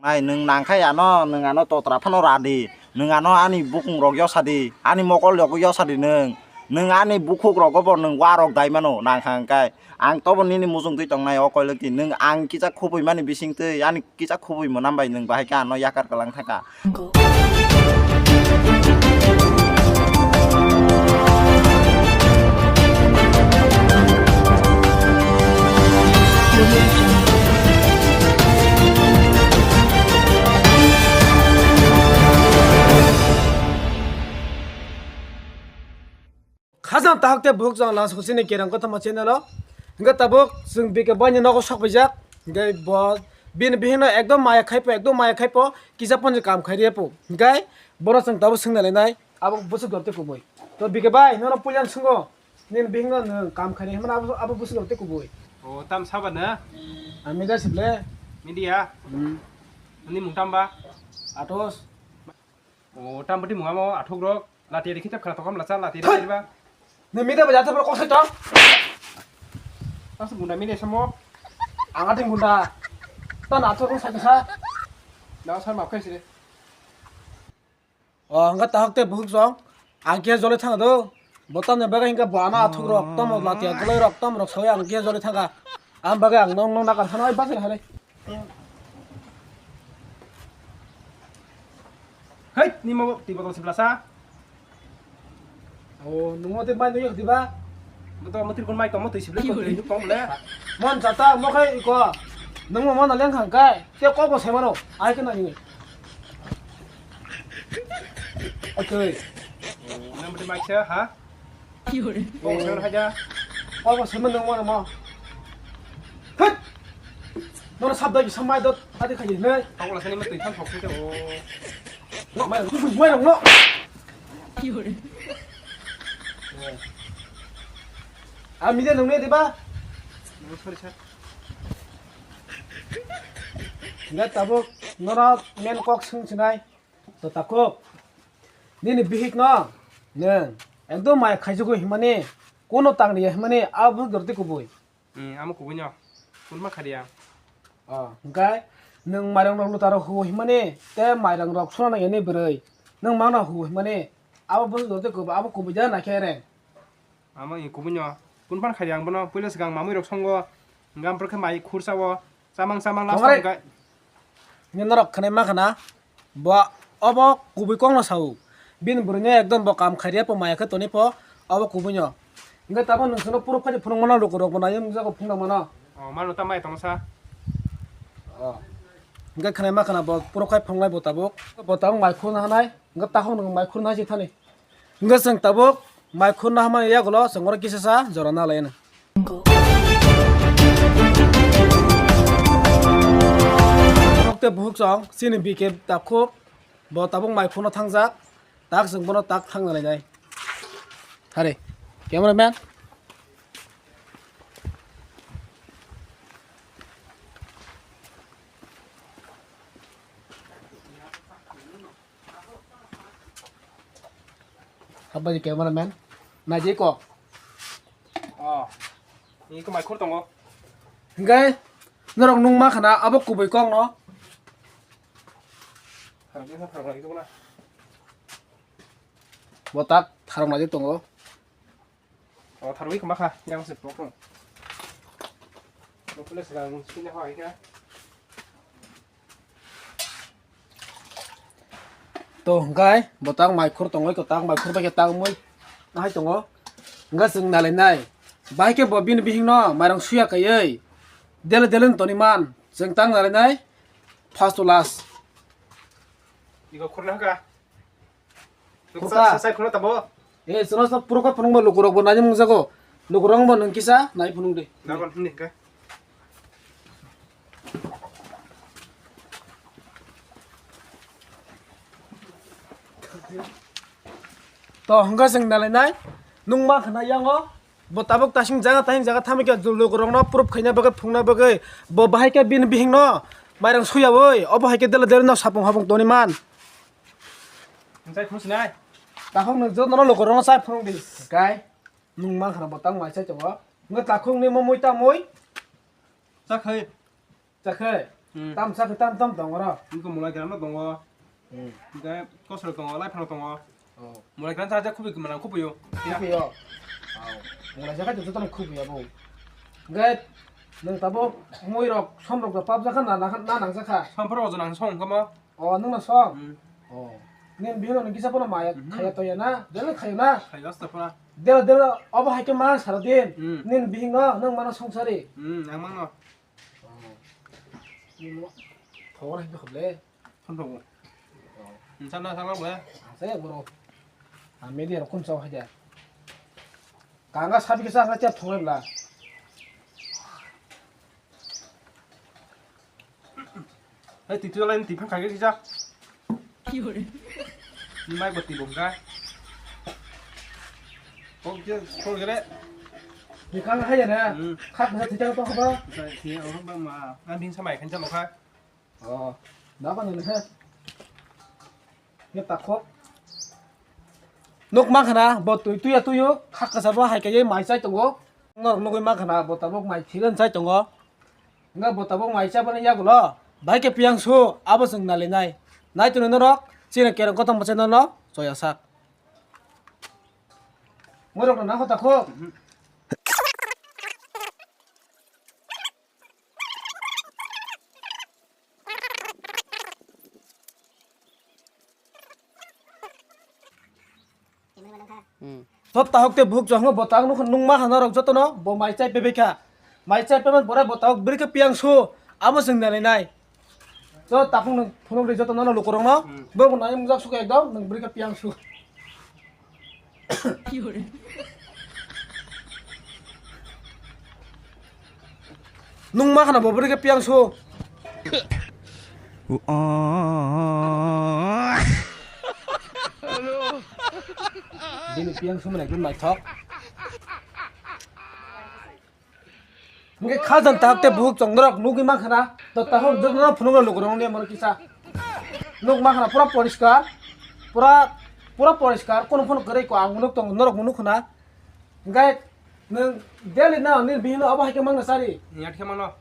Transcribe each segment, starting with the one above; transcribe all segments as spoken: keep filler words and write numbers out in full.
Nai, nwng nangkha ano, nwng ano totra phano ra di. Nwng ano ani bukung rok yosa di, ani mokol rok yosa di nwng. Nwng ani bukhuk rogo bo nwng wa rok dai mano nangkha hwnkhe. Ang tobo nini muchung twi tongnai o koilok di. Nwng ang kisa khubui mani bising twi ani kisa khubui mwnam bai nwng bahai khe ano yakar kwlang thangkha. Khajang tahok tei buhuk jang lang sosini kerang kothoma channel o. Hingke tabuk chwng B K bai ni nogo sok paijak. Hingke bo bini bihikno ekdom maya khaipo, ekdom maya khaipo, kisa ponjin kam khai riya po. Hingke bono chwng tabuk swngna lenai, abo bwswk dor tei kubui. To B K bai, nono puila swngno, nini bihikno nwng kam khai ri hwnmano abo, abo bwswk dor tei kubui. O, tam saba na? Ang media sible. Media? Hmm. Nini mung tam ba? Atos. O, tam bati mung amo athok rok. Lati ri khitab khara tokam lacha, lati ri ba. Ni media ba jathar kok sai tong. Asuk gunda media samo. Ang ating gunda. Tan athok rok sai sa. Na sar map khai sire. O, hwnga tahok tei buhuk song. Ang khe joli thang do. Bo tamni bagwi hwnga bo ano athuk rok, tamo lati akulai rok, tamo rok sawi ang khe joli thangkha. Ang bagwi ang nong nong nakar khana bai bachai hai. Hei, nimo twi botol sibla sa. O, nungmo tei bai nuyok diba? Boto mo tirkon mai tomo twi sible ko twi nuk tong le. Mon chata mo khai iko. Nungmo mon leng khang kai. Te ko bo semano. Ai kana ni. Oke. Nang bete mai khe ha? Ko semano haja. Ko bo semano mo mo. Hei. Nono sabda ki samai dot adi khaji ne. Ko la sani mo twi thang thok te o. No mai no mai no. A media nung ne diba? Sorry sir. Hingke tabuk norok main kok swng sinai. To takuk. Nini bihik no. Neng. Ekdom maya khaijugo himani. Kono tangriya himani. Abo dorti kubui. Hmm, amo kubui no. Kunma khariya. O, hingke nwng mairang rok lutaro huo himani. Te mairang rok suna nang yani bwrwi. Nwng mangno huo himani. Abo bwswk dorti kubui. Abo kubui jana khe reng. Amo i kubui no. Kunpan khariya ang bono. Puila swkang mamui rok songo. Hingke ampro khe mai khursa o. Chamang chamang last Tongre. Hingke. Ni norok khwnai ma khna. Bo obo kubui kok no sao. Bini bwrwi no ekdom bo kam khaiya po maya khe toni po. Obo kubui no. Hingke tamo nwng sono proof khai phunuk mano luku rok bo nai wng jago phunuk mano. O mano ta mai tong sa. O. Hingke khwnai ma khna bo proof khai phunuk nai bo tabuk. Bo tabuk mai khun hanai. Hingke takhuk nwng mai khun hai si thani. Hingke chwng tabuk mai khurna hamani yagulo chwng oro kisa sa jora na laino. Tok tei buhuk chong chini B K takhuk bo tabuk mai khurna thangjak tak chwng bono tak thangna lainai. Hare camera man. Habai camera man. Naji ko. Oh. Ni ko mai khur tongo. Hingke norok nung ma khana abo kubui kok no. Harok ni harok ni ko na. Botak tharok naji tongo. O tharwi kwma kha, yang se pok no. Bo pule sila sini ha ika. To hwnkhe bo tak mai khur tongwi, ko tak mai khur bai khe tak mui nahai tongo. Hwnkhe chwng nalai nai. Bahai khe bo bini bihik no mairang suya kaiwi dele dele no toni man. Chwng tak nalai nai. First to last. Iko khurna hwnkha. Khurka. Sa-, sa-, sai khurna tabo. Eh, sono sa puro ka phunung ba lukurok bo nai mung jago. Lukurok bo nung kisa nai phunung de. Na kon phunung de ka. To hwnkha chwng nalai nai. Nung ma khna yango. Bo tabuk tasing jaga, tasing jaga thami khe lukurokno proof khaina bagwi, phungna bagwi. Bo bahai khe bini bihikno mairang suyaui, obo hai khe dela dela no sapung hapung toni man. Hwnkhe phunuk sinai. Takhuk nwng jotono lukurokno chai phunuk di. Kai, nwng mang khna bo tang mai chai tongo. Nwng takhuk ni mo mui ta mui. Chakhai. Chakhai. Hmm. Tam sa khe tam tam tongo ro. Niko mulai gram no tongo. Hmm. Hingke kosro tongo, lai phano tongo. Oh. Mulai gram sa ja khubi mana khubiyo. Ya. Khubiyo. Oh. Mulai sa khe joto no khubiyo bo. Hingke nwng tabo mui rok som rok pap jakha na na na nang jakha. Som phoro ojo nang song kamo. Oh, nwng na song. Hmm. Oh. Nin bihino nang kisa pono maya Mhm. khaya toya na. Delo khaya na. Khaya asta phora. Delo delo obo hai khe ma sara din. Hmm. Nin bihino nwng mano songsari. Hmm, ang mano. Oh. Nimo thogor hai khe khoble. Phone thongo. Oh. Nsa na thangna bole. Ase bro. A media rok kun chau hai dia. Kanga sabi kisa hanga chep thongle bla. Hai twi twi lain twi phang kage kisa. Mai bati bongka. Kok je kok gere. Ni kanga hai ya na. Hmm. Khak na twi tang to ba. Sai si orang bang ma. Ngan bin samai khan chalo kha. Oh, da ba nang he. He takhok. Nuk ma khana bo tui tuya tuyo khak kasa bo hai kaiye mai chai tongo. Norok nugui ma khana bo tabuk mai thilen chai tongo. Nga bo tabuk mai cha bani yagulo. Bai khe piyang su abo chwng nali nai. Nai tuni norok chini kereng kothom bwsai nono choya sak. Morok no nang ho takhok. Hmm. Sot tahok te buk chong bo tang nuk nung ma hano rok joto no bo mai chai pebe kha. Mai chai pebe bore bo tahok bri khe piyang su abo chwng nai nai. So takhung nung phunuk ri joto no lukurok no. Hmm. Bo bo nai mujak su ekdom nung bri khe piyang su. Nung ma khana bo bwrwi khe piyang su. Bini piyang su mane ekdom naithok. Hingke kha jan tahap te buhuk chong norok nugui mankha na, to tahap jwk norok phunuk rok lukurok nungya moro kisa. Nuk mankha na pura poriskar, pura, pura poriskar, kono phano kwrwi ko ang nuk tongo norok bo nukho na. Hingke nwng daily na nini bihino abo hai khe mangna chari. Niyat khe mano.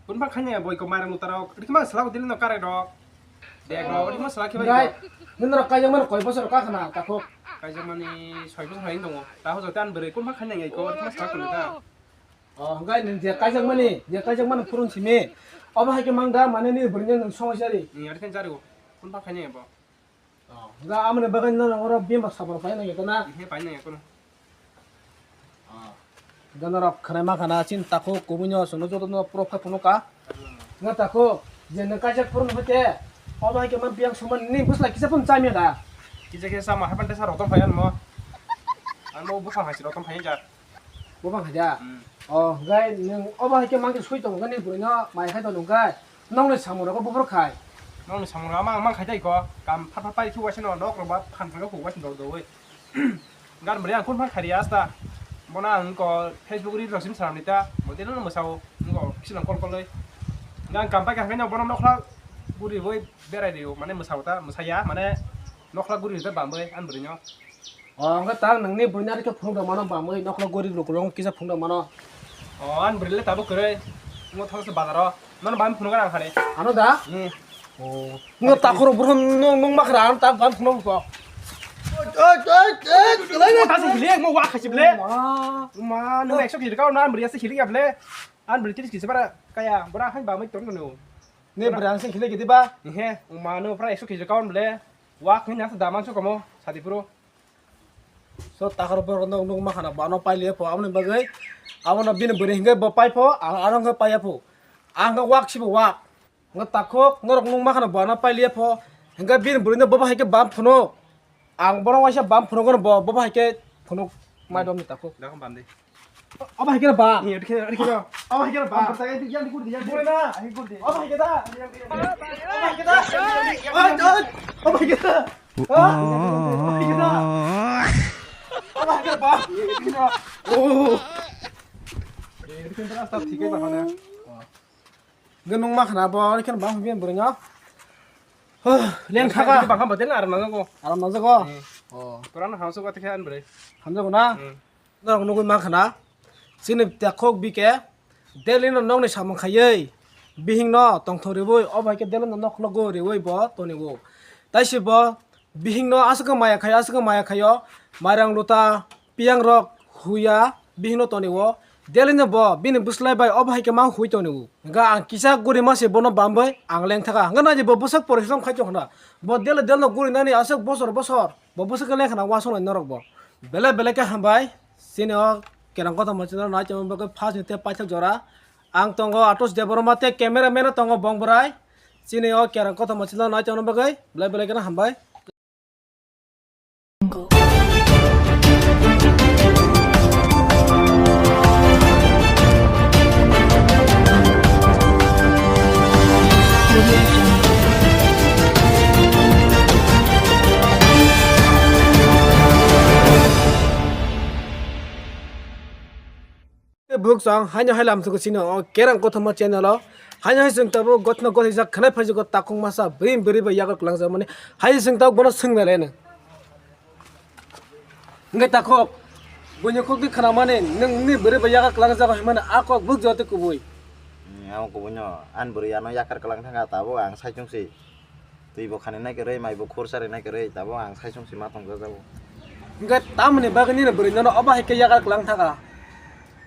Kunpha khaina boi ko mairang mutarok, rikma sala daily no karai rok. Dek rok, rikma sala khe bai. Hingke nini rok kaijak mani koi bosor ka khana takhuk. Kaijak mani soi bosor hai tongo. Ta hojo tan bwrwi kunpha khaina ngai ko, rikma sala khe ta. Oh, hingke nwng je kaijak mani, je kaijak mani phurun simi. Obo hai khe mang da, mane nini bwrwino nwng songwi chari. Nwng yar khe chari o. Kunpha khainai bo. Oh, hingke amoni bagwi no oro bemba sabor pai nang yakana. He pai nang yakana. Oh. Hingke norok khwnai mankha na, chini takhuk kubuino chwngno jotono proof khe phunukha. Nga takhuk, je nwng kaijak phurun hoite, obo hai khe man biyang songmani nini bwsla kisa phano chamya da. Kisa kisa chama haphante sa rotom phai anmo. Anmo buphang hai se rotom phai jak. Buphang hai da? Hmm. Oh, gai nwng obo hai khe man khe sui tongo nini bwrwino mai khai tongo kai. Nokni samung rogo buphuru khai. Nokni samung rogo ama ang man khai tai ko. Kam phat phat pai thu waisa no nok rok ba phan phan ko waisa dol dol. Gan bwrwi ang kun phan khari asta. Bona ang ko Facebook reel rok sim salam nita. Mo tino no mwsao. Ngo kisinang kol koloi. Gan kam pai ka hino bono nokla guri boi berai rio mane mwsao ta mwsaya mane nokla guri ta bamboi an bwrwino. O wngkha ta nwngni buini ari khe phunuk rok mano bamwi nokla guri lukurok kisa phunuk rok mano. O an bwrwi le tabuk kwrwi. Ngo thangsa bazaro. Nono bam phunuk rang khare. Ano da? Hmm. O. Ngo takhoro bro no nung makhra ano ta bam phunuk ko. Oi oi oi oi. Mo ta se hile mo wa khasi ble. Ma. Ma no ekso kilo ka na an bwrwi se hile ya ble. An bwrwi tiris kisa bara kaya bora hai bamwi ton no. Ne bwrwi se hile gidi ba. He, ma no pra ekso kilo ka ble. Wa khni na da man so komo sadi pro. So takhor borok nog nog makhana bano pailiya pho aboni bagwi abono bini bwrwi hingke bo pai pho ang aro hingke paiya pho ang hingke wak sibo wak hingke takhok norok nog makhana bano pailiya pho hingke bini bwrwino bobo hai khe bam phunuk ang bono waisa bam phunuk bo bobo hai khe phunuk mai dom ni takhok. Dakam bam de. Obo hai khe ba. Ni ri khe ri khe. Obo hai khe ba. Ang khe yang di kur di yang di. Bure na. Ang kur di. Obo hai khe da. Obo hai khe da. Obo hai khe da. Obo hai khe da. Obo hai khe ba. Oh. Ri khe da sa thik ba hana. Genung ma khana bo ri khe ba hum bien bure na. Huh, leng thaka. Ba hamba den aram na ko. Aram na ko. Oh. Toran hamso ba te khe an bure. Hamso na. Norok nugui mankha na, chini takhok bike daily no nokni samung khaiwi Bihikno tongthok riwi, obo hai khe deleno nokhlogo riwi bo tonio. Taisi bo bihikno aswk maya khai, aswk maya khaio, mairang luta, piyangrok huya bihikno tonio. Deleno bo bini bwslai bai obo hai khe ma hui tonio. Hwnkhe ang kisa gurima se bono bambai ang lengthaka. Hwnkhe naidi bo bwsak porishrom khai tongkha na. Bo dele delno gurinani aswk bosor bosor. Bo bwswk khe lekha na uansuknai norok bo. Belai belai khe hambai. Chini o Kerang Kothoma channel nai tongma bagwi first ni tei paithak jora. Ang tongo Atosh Debbarma tei camera man o tongo Bong Bwrai. Chini o Kerang Kothoma channel nai tongma bagwi belai belai kheno hambai. Bwswk chwng haino hai lam soko chini o Kerang Kothoma channel o. Haino hai chwng tabuk gotno gotijak khwnai phaijago takhuk masa bwrwi bwrwi bai yago kwlangjakmani. Hai chwng tabuk bono swngna reno. Hwnkhe takhuk, buini khukti khwnamani nwng nini bwrwi bai yakar kwlangjago hinmani a kok bwk jora tei kubui. Hmm, amo kubuino ani bwrwi ano yakar kwlang thangkha tabuk ang saichung si. Twi bo khani nai kwrwi, mai bo khur chari nai kwrwi, tabuk ang saichung si ma tongjago. Hwnkhe tamoni bagwi nini bwrwi nono obo hai khe yakar kwlang thangkha?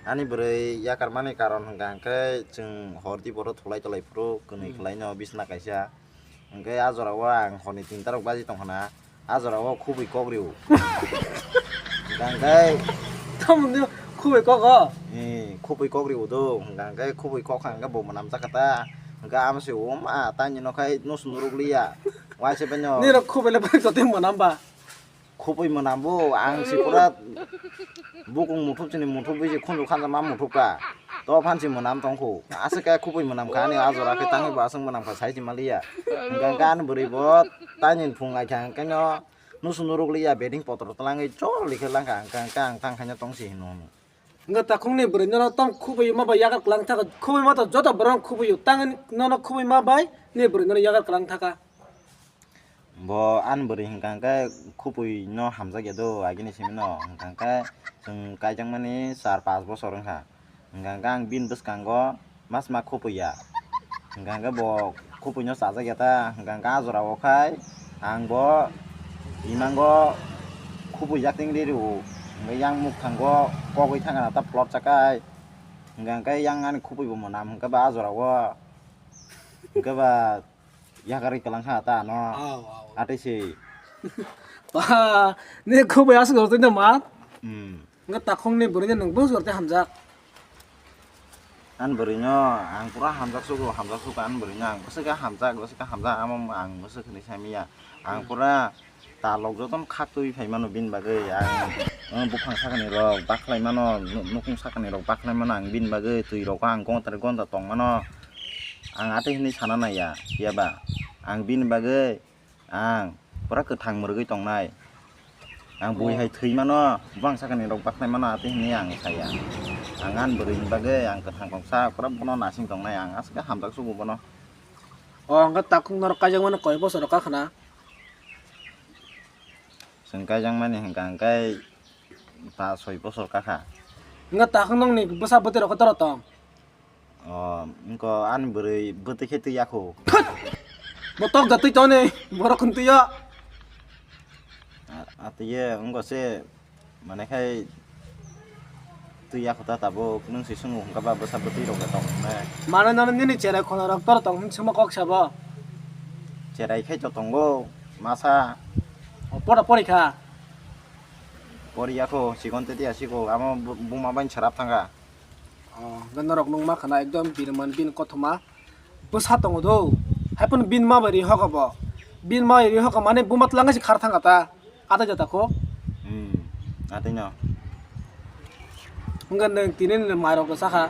Ani bwrwi yakarmani karon hwnkha hwnkhe chwng hor di boro thulai tolai phuru kwnwi Hmm. khlaino bisna kaisa. Hwnkhe a jorao ang horni tinta rok baji tongkha na, a jorao khubui kok rio. Hwnkhe tamoni khubui kok o? Eh, khubui kok rio do. Hwnkhe khubui kok kha hwnkhe bo mwnam jakha ta. Hwnkhe amo se, "O ma, taini no khai nusu nuruk liya." Waisa beno. Nini rok khubui le bai jotoi mwnam ba? Khupui mwnam bo, ang si pura bukung muthuk chini muthuk bisi khunju khanjama muthuk ka. To phan si mwnam tong khu. Aswk khe khupui mwnam kha ani a jora khe tangwi bo aswk mwnam kha sai si maliya. Hwnkha hwnkhe ani bwrwi bo taini phung lai kha hwnkhe no nusu nuruk liya bedding potro twlangwi chol likhe lang kha hwnkha hwnkhe ang tang khaina tong si hino. Hwnkhe takhukni bwrwi nono tong khupui ma bai yagar kwlang thaka, khupui ma to joto borok khupui o, tangni nono khupui ma bai ni bwrwi nono yagar kwlang thaka. Bo ani bwrwi hwnkha hwnkhe khupui no hamjak ya do, agini simi no hwnkha hwnkhe chwng kaijakmani char panch bosor wngkha, hwnkha hwnkhe ang bini bwskango mas ma khupui ya, hwnkha hwnkhe bo khupui no chajak ya ta, hwnkha hwnkhe a jora o khai ang bo imango khupui jak ting ri rw, hwnkhe yang mukthango kogwi thangkha na ta plot chakai, hwnkha hwnkhe yang ani khupui bo mwnam hwnkhe ba a jora o, hwnkhe ba. Yakarwi kwlang kha ta ano. Aw, aw. Atwi se. Ba, ni khubui aswk jor twi ma? Hmm. Nga takhung ni bwrwi ni nwng bwswk jor twi hamjak. Ani bwrwi no ang pura hamjak sugo, hamjak sugo ani bwrwi no ang bwswk khe hamjak, bwswk khe hamjak, amo ang bwswk hinwi sai manya. Ang pura talok jotono khak twi phai mano bini bagwi. Ang, ang buphang sakani rok bakhlai mano, nu-, nukung sakani rok bakhlai mano ang bini bagwi, twi rok ang gonta gonta tong mano. Ang atwi hinwi sana naiya, phiya ba ang bini bagwi ang pura kwthang mwrwgwi tongnai. Ang bui hai thwi mano, bwbang sakani rok bakhlai mano atwi hinwi ang saya. Ang ani bwrwini bagwi ang kwthang tongsa, pura bono nasing tongnai, ang aswk khe hamjak sugo bono. O, hwnkhe takhuk norok kaijak mano koi bosor rok kha khna? Chwng kaijak mani hwnkha hwnkhe ta soi bosor kha kha. Hwnkhe takhuk nokni bwsa bwtwi rok khe doro tong? O, wngkha ani bwrwi bwtwi khe twi yakho. Thut! Bo tok da twi toni, borok khun twi o. A-, atwi ye wngkha se, mane khai twi yakho ta tabuk, nwng se swngo hwnkha ba bwsa bwtwi rok da tong hwnwi. Mane nono nini cherai khuna rok tor tong hwn swngma kok sabo. Cherai khai to tongo, masa. O, pora pori kha? Pori yakho, sikon tei tei asiko, amo bu-, buma bai serap thangkha. O, hwnkhe norok nukma khna ekdom bini man bini kothoma bwsa tongo do. Haiphano bini ma bai ri hoka bo. Bini ma bai ri hoka mane buma twlangwi se khar thangkha ta. Atai jata kho. Hmm. Atai no. Hwnkhe nwng tini ni mai rok sakha.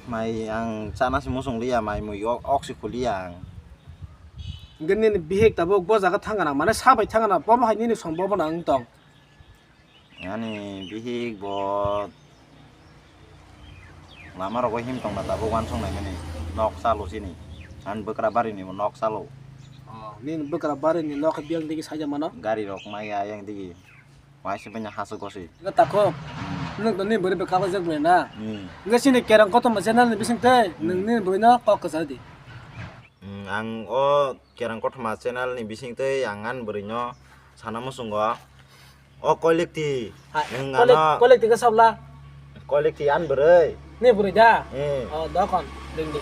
Mai ang chana se muchung liya, mai mui ok, ok se khuliya ang. Hwnkhe nini bihik tabuk bo jaga thangana, mane sa bai thangana, bobo hai nini song bobo nang tong. Ani bihik bo lama rogo him tongna tabuk uansuk naimani nok salo chini. Ani bwkra barini bo nok salo. Oh, nini bwkra barini nok biyang digi saija mano? Gari rok maya yang digi. Waisa bini hasuk gosi. Ega tako. Hmm. Nwng to nini bwrwi bai kalaijak bai na. Hmm. Hwnkhe chini Kerang Kothoma channel ni bising tei Hmm. nwng nini bwrwi no kok kwchar di. Hmm, ang o Kerang Kothoma channel ni bising tei ang ani bwrwi no sana muchungo. O Koilikti, Hai, nwng Koilik-, ano Koilikti khe sabla? Koilikti ani bwrwi. Ni bwrwi da? Eh. O, dokon, ding di.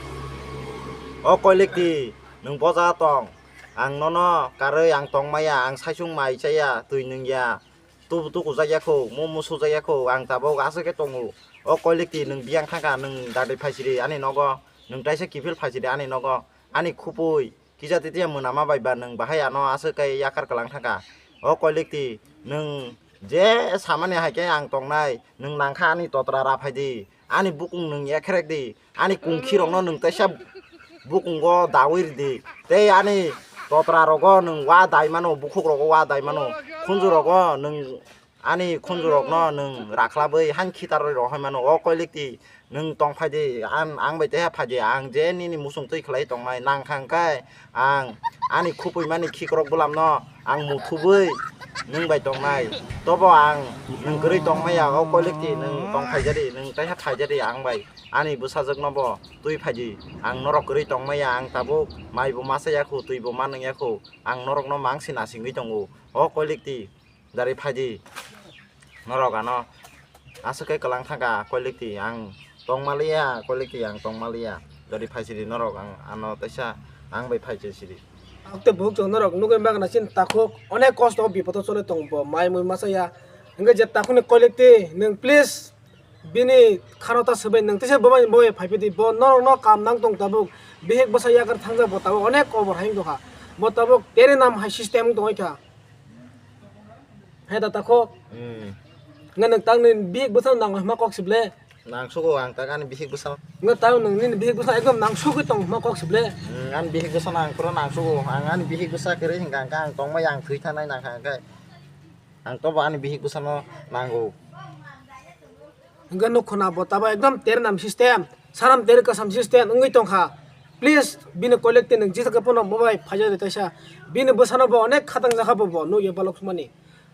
O Koilikti, nwng boja tong. Ang nono karwi ang tongmaya, ang saichung mai chaya, twi nwngya. Tubu tuku jakya kho, mumu sujakya kho, ang tabuk aswk khe tongo. O Koilikti, nwng biyang thangkha, nwng dadi phaisidi ani nogo, nwng taisa kiphil phaisidi ani nogo, ani khupui kisa titiya mwnama bai ba nwng bahai ano aswk khe yakar kwlang thangkha. O Koilikti, nwng je samani hai khe ang tongnai, nwng nangkha ani totra ra phaidi, ani bukung nwng ekhrek di, ani kungkhirokno nwng teisa bukungo dawi ridi. Tei ani totra rogo nwng wa dai mano, bukhuk rogo wa dai mano, khunju rogo nwng ani khunju rokno nwng rakhlabwi han khitarwi rohoi mano. O Koilikti, nwng tong phaidi, ang, ang bai teha phaidi, ang je nini muchung twi khlai tongnai nang thang khe ang ani khupui mani khikrok bwlamno ang muthubwi nwng bai tongnai. Tobo ang nwng kwrwi tongmaya. O Koilikti, nwng tong phaijadi, nwng teha phaijadi ang bai. Ani bwsajwkno bo twi phaidi. Ang norok kwrwi tongmaya, ang tabuk mai bo ma chaya khu, twi bo ma nungya khu. Ang norokno mangsi nasingwi tongo. O Koilikti, dari phaidi. Norok ano aswk khe kwlang thangkha, Koilikti, ang tongmaliya, Koilikti, ang tongmaliya. Dari phaisidi norok ang ano teisa ang bai phaisidi. Akte buhuk chwng norok nugwi magna chini takhuk onek kosto o bipodo choli tongo bo, mai mui ma chaya. Hwnkhe je takhukni Koilikti, nwng please bini khano ta swbai nwng teisa bobai bobai phaiphidi, bo norokno kam nang tong tabuk, bihik bwsa yakar thangjak bo tabuk onek kobor hai wng tongkha, bo tabuk tere nam hai system wng tongwi kha. Hai da takhuk. Hmm. Nga nwng tang nwng bihik bwsa nang hima kok sible. Nang sugo ang tak ani bihik bwsa. Nga tang nwng nini bihik bwsa ekdom nang sugwi tong hima kok sible. Hmm, ani bihik bwsa nang pura nang sugo. Ang ani bihik bwsa kwrwi hingka hingka ang tongmai ang thwi thanai nang kha hingkhe. Ang tobo ani bihik bwsano nango. Hingke nuk khuna bo tabo ekdom ter nam system, saram ter kasam system wngwi tongkha. Please, bini Koilikti nwng jisa khe pono bobai phaijadi teisa. Bini bwsano bo onek khatang jakha bo, bo nukya balok sumani.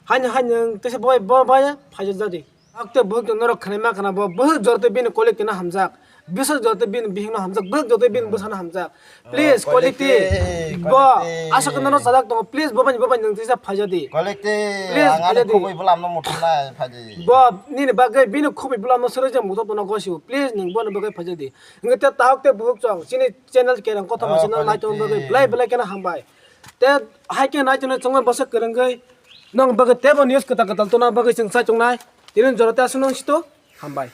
Haino, haino nwng teisa bobai, bobai phaijadi. Akte buhuk norok khnaima khna bo, buhuk jorte bini Koilikti no hamjak. Bisa joto bini bihik no hamjak, bwk joto bini bwsa no hamjak. Please, oh, quality, quality, bo quality. Asa kono no sajak tongo, please, bo bani, bo bani nwng tisa phaja di. Quality, please, ang ani phaja di. Khubui bwlam no muthung nai phaji. Bo nini bagwi bini khubui bwlam no swrwk jang muthung tono gosio, please, nwng boni bagwi phaja di. Nwng te tahok te buhuk chong, chini channel Kerang Kothoma, oh, channel nai tong bagwi, quality. Belai belai kena hambai. Te hai khe nai tong chongma bwswk kwrwngwi, nong bagwi tebo news kwtal kwtal tona bagwi chwng sai tongnai. Tini jora te aswk nang sito, hambai.